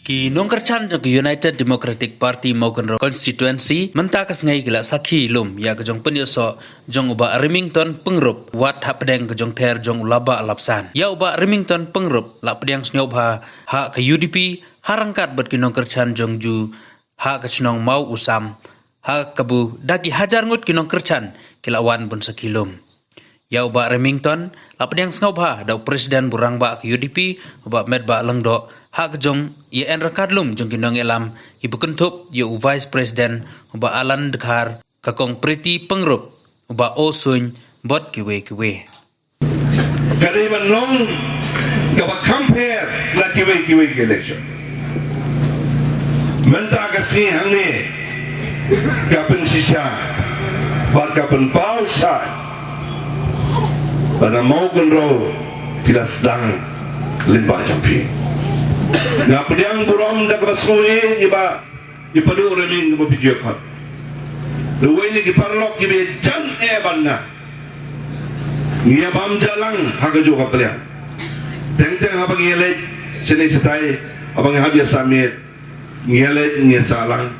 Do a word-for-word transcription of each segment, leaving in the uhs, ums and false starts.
Ki nongkyrchan jong ka United Democratic Party Mawkynrew Constituency mynta ka sngi ki la sakhi lum ïa ka jong pynïasoh jong u Bah Remington Pyngrope, wat hapdeng ka jong ther jong u Laba Lapsan. Ïa u Bah Remington Pyngrope la pdiang sngewbha ha ka U D P ha ryngkat bad ki nongkyrchan jong ju ha ka shnong Maw Usam, ha kabu da ki hajar ngut ki nongkyrchan ki la wan bun sakhi lum. Ïa u Bah Remington la pdiang sngewbha da u President bu rangbah ka U D P, u Bah Metbah Lyngdoh, ha ka jong ïa en ryngkat lum jong ki nongïalam kiba kynthup ïa u Vice President u Bah Alan Dkhar, ka Kong Pretty Pyngrope, u Bah O Suin, bad kiwei kiwei. Ka dei ban long kaba kham pher na kiwei kiwei ki election. Mynta ka sngi hangne ka pynshisha bad ka pynpaw shai ba na Mawkynrew phi la sdang lyngba jong phi. Nga pdiang burom da kaba sngewsih ïa ba i Paduh Reming ba phi ju khot. Ruwei na ki paralok kiba jan eh ban nga. Ngi ïa bam jalang ha kajuh ka pliang. Teng teng haba ngi ïa leit shane shatai, haba ngi hap ïa submit, ngi ïa leit ngi ïa sah lang.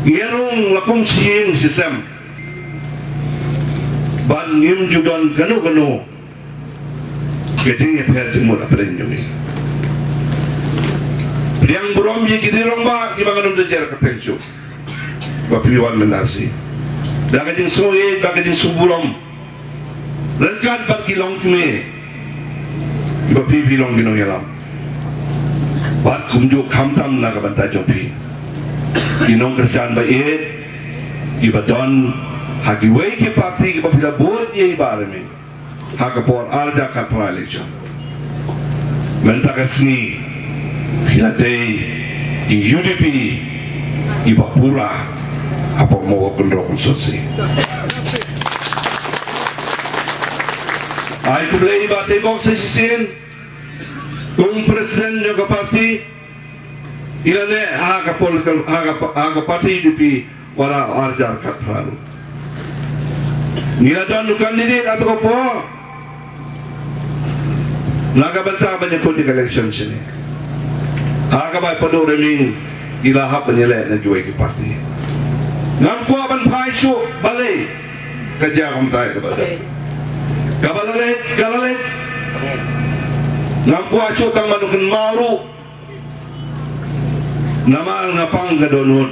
Ngi ïa rung la kum shi ïing shi sem. Ban ngim ju don kano kano ka jingïapher jingmut hapdeng jong ngi. Pdiang burom ïa ki rangbah kiba nga nym da jer kyrteng shuh ba phi wan mynta shi. Da ka jingsngewsih, da ka jingsngewburom ryngkat bad ki longkmie kiba phi, phi long ki nongïalam. Bad kumjuh khamtam na ka bynta jong phi, ki nongkyrshan ba ïeit kiba don ha kiwei ki parti kiba phi la bud ïa i Bah Reming ha ka por ar hajar khatphra election. Mynta ka sngi phi la dei ki U D P kiba pura hapoh Mawkynrew constituency. Ai khublei ba te bok sa shisien kum president jong ka parti, i la leh ha ka political, ha ka, ha ka party U D P wat la ar hajar khatphra ruh. Ngi la don u candidate ha kato ka por na ka bynta ban ïakhun ïa ka election shane. Ha kaba i Paduh Reming i la hap ban ïaleh na kiwei ki party. Ngam kwah ban phai shuh balei ka jia kumta ïa kaba dei. Kaba la leit ka la leit. Ngam kwah shuh tang ban kynmaw ruh. Namar nga pang ka dohnud.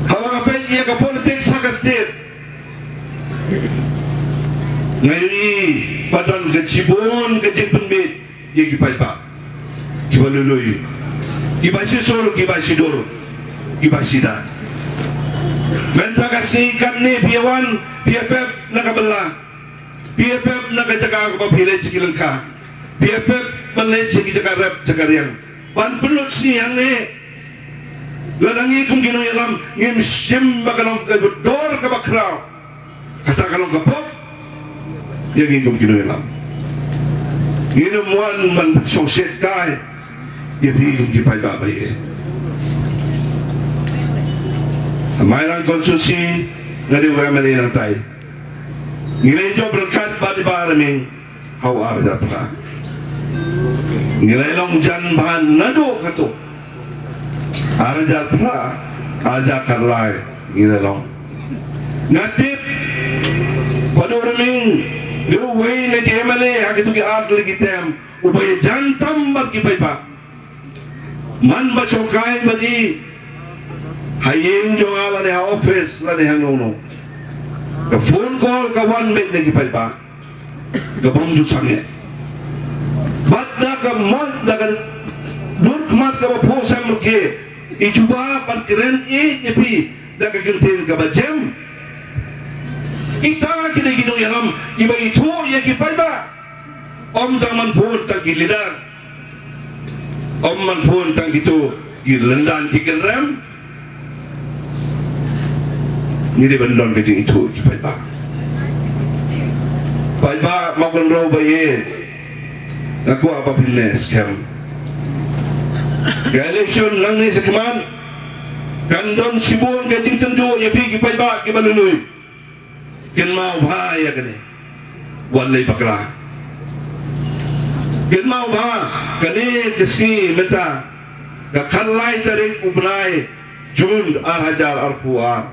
Haba nga peit ïa ka politics ha ka state, nga ïohi ba don ka shibun ka jingpynbeit ïa ki paidbah kiba lui lui, kiba shisur, kiba shidur, kiba shida. Mynta ka sngi katne phi ïa wan, phi ïa pep na ka bylla, phi ïa pep na ka jaka kaba phi leit sha ki lyngkha, phi ïa pep ban leit sha ki jaka rep jaka riang ban pynlut sngi hangne. Lada ngi kum ki nongïalam ngim shim ba ka long ka dor kaba khraw, kata ka long ka pop ïa ngi kum ki nongïalam. Ngin ym wan ban shongshit kai ïa phi kum ki paidbah ba ïeit. Mairang constituency nga dei u M L A nangtai. Ngi la ïajop ryngkat bad i Bah Reming ha u ar hajar phra. Ngi la long jan bha naduh kato. Ar hajar phra, ar hajar khatlai ngi la long. Nga tip Paduh Reming dei uwei na ki M L A ha kito ki ar tylli ki term uba ïajan tam bad ki paidbah. Man ba shongkai bad i ha ïing jong nga lane ha office lane hangno hangno, ka phone call ka wan beit na ki paidbah. Ka bym ju sangeh. Bad da ka mon, da ka dur khmat kaba phuh sem ruh i jubab bad kren ïeit ïa phi da ka kyntien kaba jem. Kita ki dei ki nongïalam kiba ithuh ïa ki paidbah. Ym tang man phone tang ki leader. Ym man phone tang kito ki lyndan ki kynrem. Ngi dei ban don ka jingithuh ki paidbah. Paidbah Mawkynrew ba ïeit, nga kwah ba phin leh skhem. Ka election nangne shakhmat kan don shibun ka jingtynjuh ïa phi ki paidbah kiba lui lui. Kynmaw bha ïa kane. Wat leit bakla. Kynmaw ba kane ka sngi mynta, ka khatlai tarik u bnai Jun ar hajar arphew ar,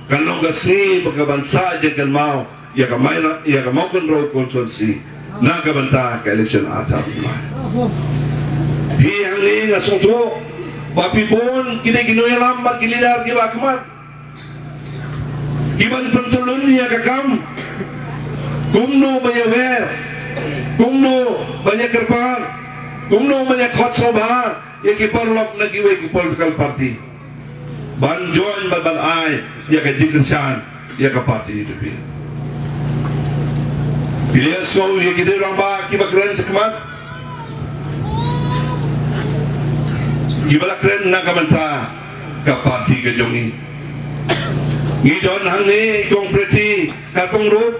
kan long ka sngi ba ka ban sah jingkynmaw ïa ka Maira, ïa ka Mawkynrew constituency na ka bynta ka election ar hajar arphew lai. Phi hangne nga sngewthuh ba phi bun ki dei ki nongïalam bad ki leader kiba khmat, ki ban pyntylun ïa ka kam, kumno ban ïawer, kumno ban ïakyrpad, kumno ban ïakhot sngewbha ïa ki paralok na kiwei ki political party ban join bad ban ai ïa ka jingkyrshan ïa ka party U D P. Phi la ïohsngew ïa ki dei rangbah kiba kren shakhmat, kiba la kren na ka bynta ka party ka jong ngi. Ngi don hangne i Kong Pretty Kharpong ruh,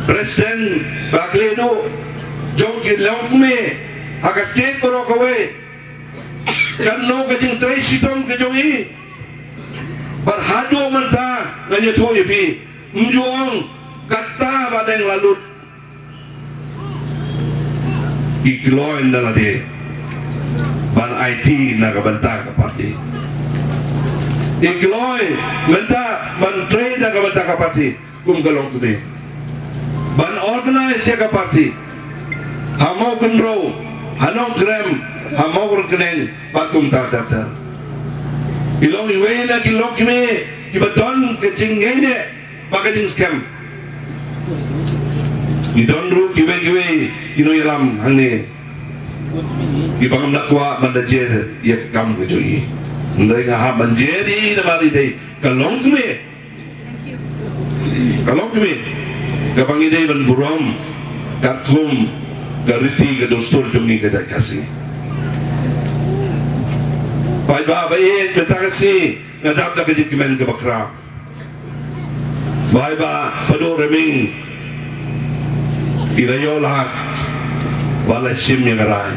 President ba khlieh duh jong ki longkmie ha ka state baroh kawei. Katno ka jingtrei shitom ka jong i. Bad haduh mynta ngan ïathuh ïa phi, ym ju ong kata ba dang la lut. I kloi na lade ban aiti na ka bynta ka party. I kloi mynta ban trei na ka bynta ka party kum ka longkmie, ban organize ïa ka party ha Mawkynrew, ha Nongkrem, ha Mawryngkneng bad kumta ter ter. I long iwei na ki longkmie kiba don ka jingïaineh bad ka jingskhem. Ngi don ruh kiwei kiwei ki nongïalam hangne kiba ngam da kwah ban da jer ïa ka kam ka jong i. Hynrei nga hap ban jer ïa i namar i dei ka longkmie, ka longkmie kaba ngi dei ban burom katkum ka riti ka dustur jong ngi ka jaid Khasi. Paidbah ba ïeit, mynta ka sngi nga dap da ka jingkmen kaba khraw. Ba i Bah Paduh Ryming i la ïoh lad ba la shim ïa ka rai.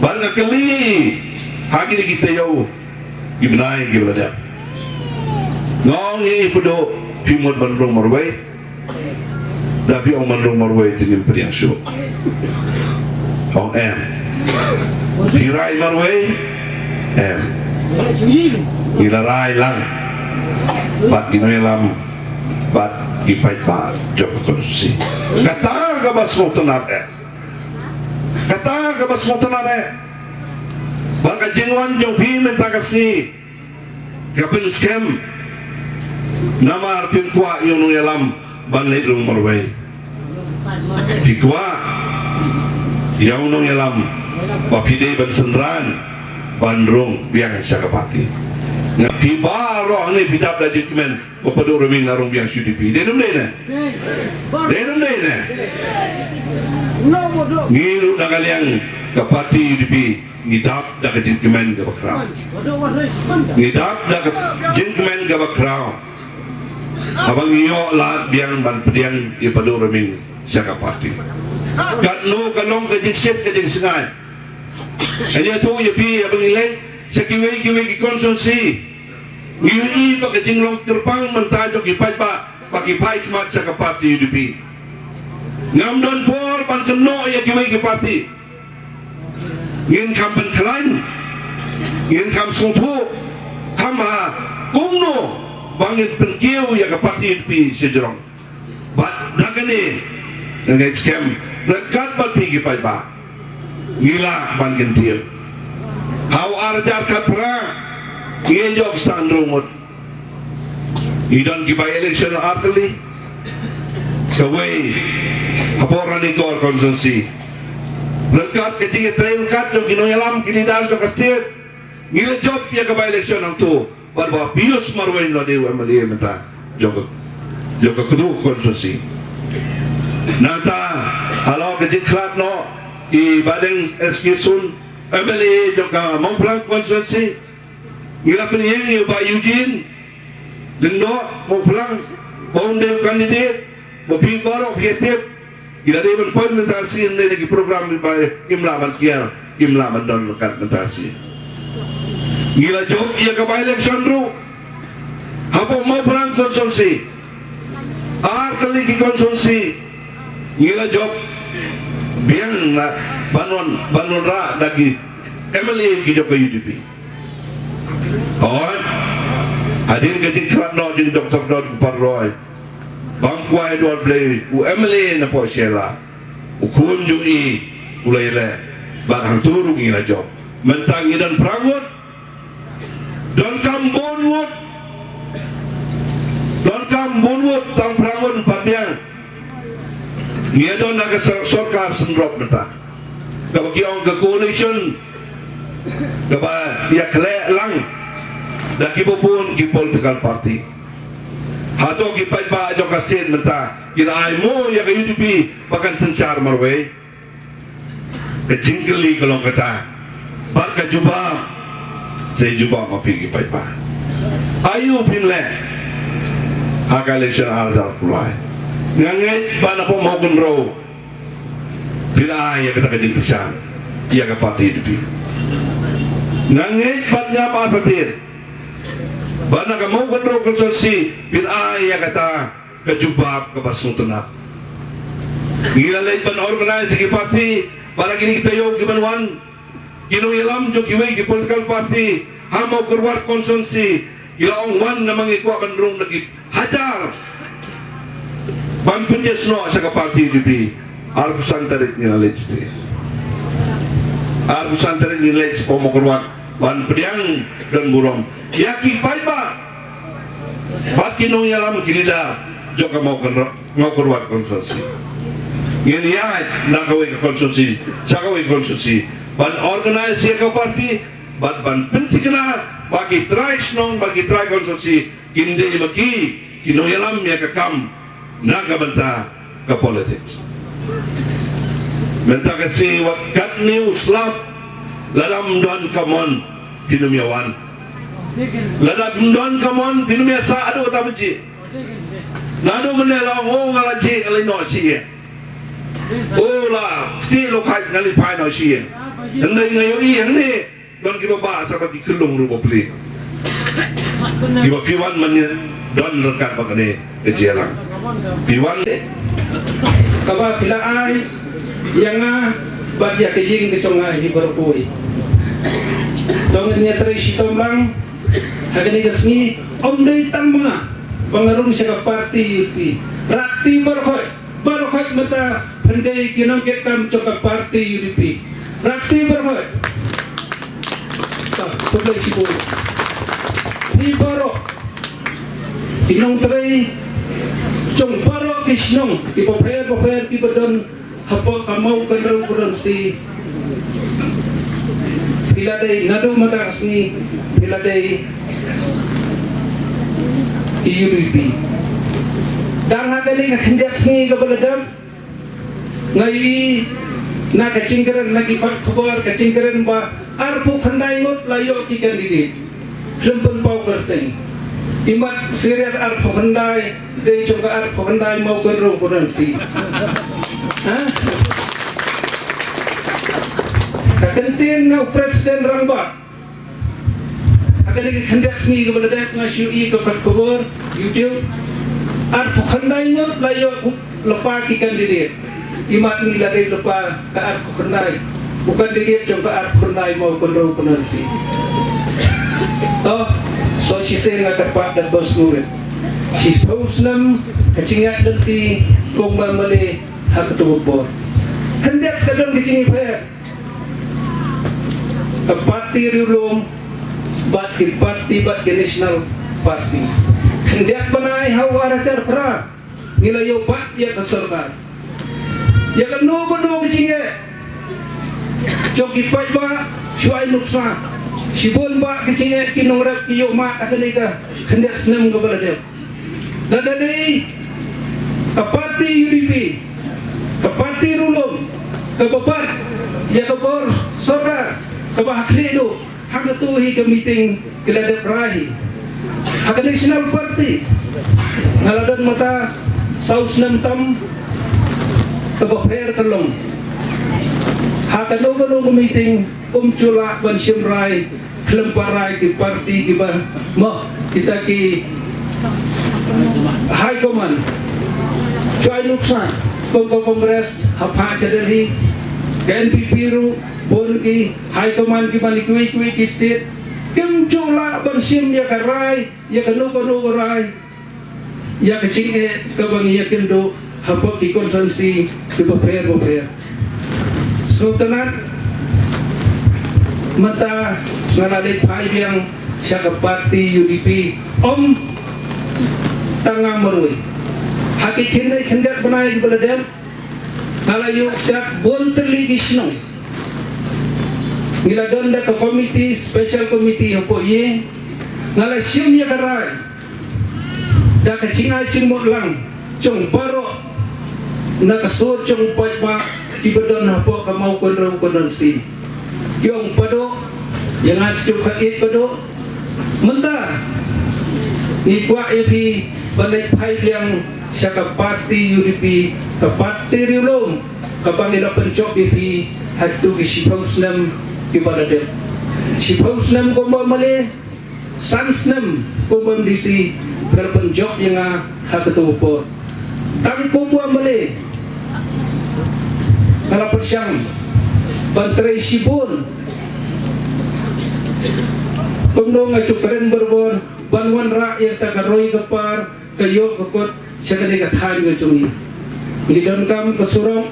Bad nga kylli ha kine ki taïew ki bnai kiba la dep, nga ong ïa i, Paduh, phi mut ban rung marwei? Da phi ong ban rung marwei te ngin pdiang shuh. Ong em. Phi rai marwei? Em. Ngi la rai lang bad ki nongïalam bad ki paidbah jong ka constituency. Kata kaba sngewtynnat eh. Kata kaba sngewtynnat eh. Bad ka jingwan jong phi mynta ka sngi ka pynskhem. Namar phim kwah ïa u nongïalam ban leit rung marwei. Phi kwah ïa u nongïalam ba phi dei ban synran ban rung biang sha ka party. Nga, phi baroh hangne phi dap da jingkmen ba Paduh Ryming la rung biang sha U D P. Dei ne ym dei ne? Dei ne ym dei ne? Ngi ruh na ka liang ka party U D P ngi dap da ka jingkmen kaba khraw. Ngi dap da ka jingkmen kaba khraw haba ngi ïoh lad biang ban pdiang ïa Paduh Ryming sha ka party. Katno ka long ka jingshit ka jingsngaid. Ngan ïathuh ïa phi, haba ngi leit sha kiwei kiwei ki constituency, ngi ïohi ba ka jinglong kyrpang mynta jong ki paidbah ba ki phai khmat sha ka party U D P. Ngam don por ban kynnoh ïa kiwei ki party. Ngin kham pynkhlaiñ, ngin kham sngewthuh kham bha kumno ba ngin pynkiew ïa ka party U D P shajrong. Bad da kane nga ngeit skhem ryngkat bad phi ki paidbah ngi lah ban kyntiew. Ha u ar hajar khatphra ngi ïoh sdang hynriew ngut. Ngi don ki by election ar tylli. Kawei hapoh Ranikor constituency. Ryngkat ka jingïatrei ryngkat jong ki nongïalam, ki leader jong ka state, ngi la jop ïa ka by election hangto. Bad Bah Pius Marwein u la dei u M L A mynta jong ka, jong ka Kdu constituency. Nangta halor ka jingkhlad noh i Bah Deng S K Sun, M L A jong ka Mawphlang constituency, ngi la pynïeng ïa u Bah Eugene Lyngdoh Mawphlang ba un dei u candidate ba phi baroh phi tip. Ngi la dei ban poi mynta shi, ne ki program ba ngim lah ban kiar, ngim lah ban don ryngkat mynta shi. Ngi la jop ïa ka by election ruh hapoh Mawphlang constituency. Ar tylli ki constituency ngi la jop. Biang na ban wan, ban wanrah da ki M L A ki jong ka U D P. Hooid. Hadien ka jingkhlad noh jong Doctor Don Kupar Roy, bam kwai Edward Blei u M L A na Pohshiela, u khun jong i u la ïaleh. Bad hangto ruh ngi la jop. Mynta ngi don phra ngut. Donkam bun ngut. Donkam bun ngut tang phra ngut pat biang. Ngi ïa don ha ka sor-, sorkar synrop mynta. Kaba ki ong ka coalition kaba ïakhleh lang da kiba bun ki political party. Hato ki paidbah jong ka state mynta ki la ai mo ïa ka U D P ba kan synshar marwei? Ka jingkylli ka long kata. Bad ka jubab, sa jubab ma phi ki paidbah. Aïu phin leh ha ka election ar hajar arphew lai? Nga ngeit ba na pdeng Mawkynrew phin ai ïa kata ka jingkyrshan ïa ka party U D P. Nga ngeit bad ngam artatien ba na ka Mawkynrew constituency phin ai ïa kata ka jubab kaba sngewtynnat. Ngi la leit ban organize ki party, ba la kine ki taïew ki ban wan, ki nongïalam jong kiwei ki political party ha Mawkyrwat constituency, ki la ong wan namar ngi kwah ban rung da ki hajar ban pynjah snoh sha ka party U D P. Arphew san tarik ngi la leit shatei. Arphew san tarik ngi leit sha Mawkyrwat ban pdiang don burom ïa ki paidbah bad ki nongïalam, ki leader jong ka Mawkynrew, Mawkyrwat constituency. Ngin ïaid na kawei ka constituency sha kawei ka constituency ban organize ïa ka party bad ban pynthikna ba ki trai shnong, ba ki trai constituency kin dei ma ki ki nongïalam ïa ka kam na ka bynta ka politics. Mynta ka sngi wat katne u slap, lada ym don ka mon phin ym ïa wan. Lada ym don ka mon phin ym ïa sah haduh ta bynta. Naduh mynne la ong, oh, nga la jied, nga la ïehnoh sha ïing. Oh, la kti lo khat, nga la phai noh sha ïing. Hynrei nga ïohi hangne don kiba bah sa bad ki khyllung ruh ba plie. Kiba phi wan mynne don ryngkat bad kane ka jingïalang. Phi wan. Kaba phi la ai ïa nga bad ïa ka ïing ka jong nga hi baroh kawei. To ngin ïatrei shitom lang ha kane ka sngi, ym dei tang ma nga ba nga rung sha ka party U D P. Rakti baroh. Baroh mynta phin dei ki nongkitkam jong ka party U D P. Rakti baroh. Ta, khublei shibun. Phi baroh ki nongtrei jong baroh ki shnong kiba pher ba pher kiba don hapoh ka Mawkynrew constituency. Phi la dei naduh mynta ka sngi, phi la dei ki U D P. Dang ha kane ka khyndiat sngi kaba la dep, nga ïohi na ka jingkren, na ki khot khubor ka jingkren ba arphew khyndai ngut la ïoh ki candidate. Khlem pynpaw kyrteng. Imat serial arphew khyndai dei jong ka arphew khyndai Mawkynrew constituency. Ha? Ka kyntien na u President Rangbah. Ha kane ka khyndiat sngi kaba la dep nga shu ïohi ka khot khubor YouTube. Arphew khyndai ngut la ïoh lypa ki candidate. Imat ngi la dei lypa ka arphew khyndai. U candidate jong ka arphew khyndai Mawkynrew constituency. To, so shisien nga kyrpad da bos ngurit. Shiphew snem ka jingïaid lynti kum u M L A ha kato ka por. Khyndiat ka don ka jingïapher. Ka party riewlum bad ki party bad ki national party. Khyndiat bnai ha u ar hajar phra ngi la ïoh bat ïa ka sorkar. Ïa kano kano ka jingeh jong ki paidbah shu ai nuksa. Shibun bah ka jingeh ki nongrep ki ïoh mad ha kane ka khyndiat snem kaba la dep. Lada dei ka party U D P, ka party riewlum, kaba bat ïa ka bor sorkar kaba ha khlieh duh, ha kato hi ka meeting ki la dep rai hi. Ha ka National Party nga la don mynta saw snem tam, kaba pher ka long ha kano kano ka meeting ym ju lah ban shim rai khlem pat rai ki party kiba, mo, kita ki high command. Shu ai nuksa kum ka Congress ha phah sha Delhi, Ka N P P ruh, bun ki high command kiba na kiwei kiwei ki state, kim ju lah ban shim ïa ka rai, ïa kano kano ka rai, ïa ka jingeh kaba ngi ïakynduh hapoh ki constituency kiba pher ba pher. Sngewtynnat, mynta nga la leit phai biang sha ka party U D P, ym tang nga marwei. Ha ki khyndai khyndiat bnai kiba la dep, nga la ïoh kjat bun tylli ki shnong. Ngi la don da ka committee, special committee hapoh ïing. Nga la shim ïa ka rai da ka jingai jingmut lang jong baroh na ka sur jong u paidbah kiba don hapoh ka Mawkynrew constituency. Ki ong Paduh, ïa nga ki ju khot ïa Paduh. Mynta ngi kwah ïa phi ban leit phai biang sha ka party U D P, ka party riewlum kaba ngi la pynjop ïa phi ha kito ki shiphew snem kiba la dep. Shiphew snem kum u M L A, san snem kum u M D C, phi la pynjop ïa nga ha kato ka por. Tang kum u M L A nga la pyrshang ban trei shibun, kumno nga ju kren barabor ban wanrah ïa kata ka roi ka par, ka ïoh ka kot sha kane ka thaiñ ka jong ngi. Ngi donkam ka surok,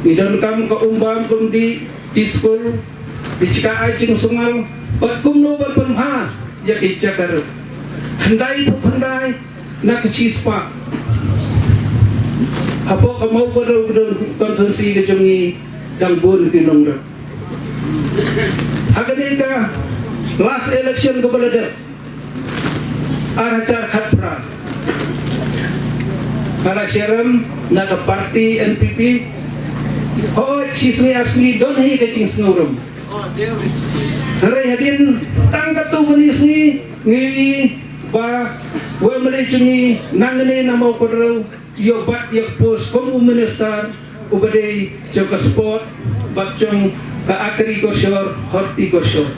ngi donkam ka um bam um dih, ki skul, ki jaka ai jingsumar, bad kumno ban pynbha ïa ki jaka ruh. Khyndai phew khyndai na ka shispah hapoh ka Mawkynrew constituency ka jong ngi dang bun ki nongrep. Ha kane ka last election kaba la dep, ar hajar khatphra, nga la shah rem na ka party N P P. Hooid, shi sngi ar sngi don hi ka jingsngewrem. Hynrei hadien tang katto katne sngi ngi ïohi ba u M L A jong ngi nangne na Mawkynrew ïoh bat ïa ka post kum u minister uba dei jong ka sport bad jong ka agriculture, horticulture,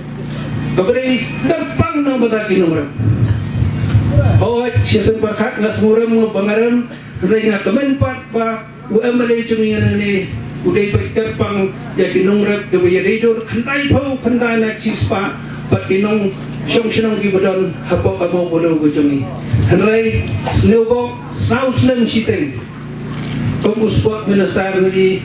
kaba dei kyrpang na ka bynta ki nongrep. Hooid, shisien pyrkhat nga sngewrem, nga bang rem, hynrei nga kmen pat ba u M L A jong ngi nangne u dei beit kyrpang ïa ki nongrep kiba ïadei dur khyndai phew khyndai na ka shispah bad ki nongshong shnong kiba don hapoh ka Mawkynrew ka jong ngi. Hynrei sngewbok saw snem shiteng kum u sport minister ngi,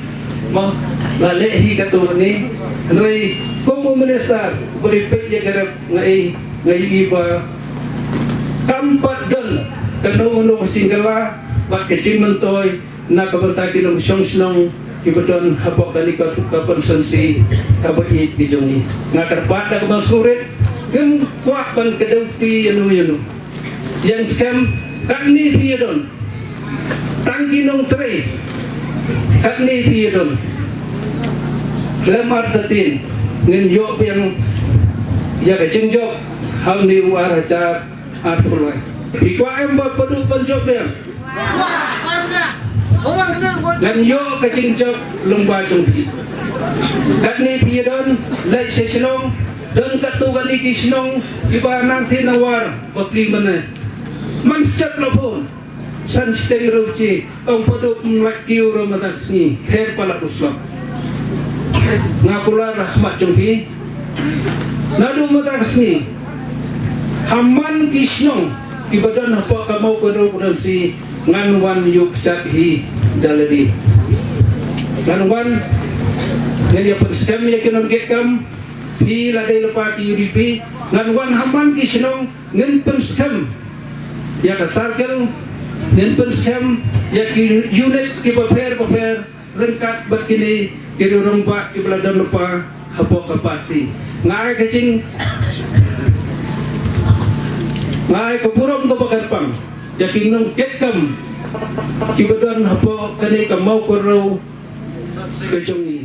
ma la leh hi katto katne, hynrei kum u minister uba dei peit ïa ka rep nga i, nga ïohi ba kam pat don kano kano ka jingkylla bad ka jingmyntoi na ka bynta ki nongshong shnong kiba don hapoh kane ka constituency kaba ïeit ka jong ngi. Nga kyrpad da kaba sngewrit, ngim kwah ban kdew kti ïano ïano. Ïeng skhem, katne phi ïa don, tang ki nongtrei, katne phi ïa don. Khlem artatien ngin ïoh biang ïa ka jingjop ha une u ar hajar arphew lai. Phi kwah em ba Paduh ban jop biang? Ngan ïoh ka jingjop lyngba jong phi. Katne phi ïa don, leit sha shnong, don katto katne ki shnong kiba nang thie nang war bapli mynne. Man step la phone, san shiteng ruh chi, ong Paduh ym lait kiew ruh mynta ka sngi, ther palat u slap. Nga kular ha khmat jong phi. Naduh mynta ka sngi, ha man ki shnong kiba don hapoh ka Mawkynrew constituency ngan wan ïuh kjat hi da lade. Ngan wan, ngan ïa pynskhem ïa ki nongkitkam, phi la dei lypa ki U D P, ngan wan ha man ki shnong, ngin pynskhem ïa ka circle, ngin pynskhem ïa ki unit kiba pher bapher, ryngkat bad kine ki riew rangbah kiba la don lypa hapoh ka party. Nga ai ka jing, nga ai ka burom kaba kyrpang ïa ki nongkitkam kiba don hapoh kane ka Mawkynrew ka jong ngi.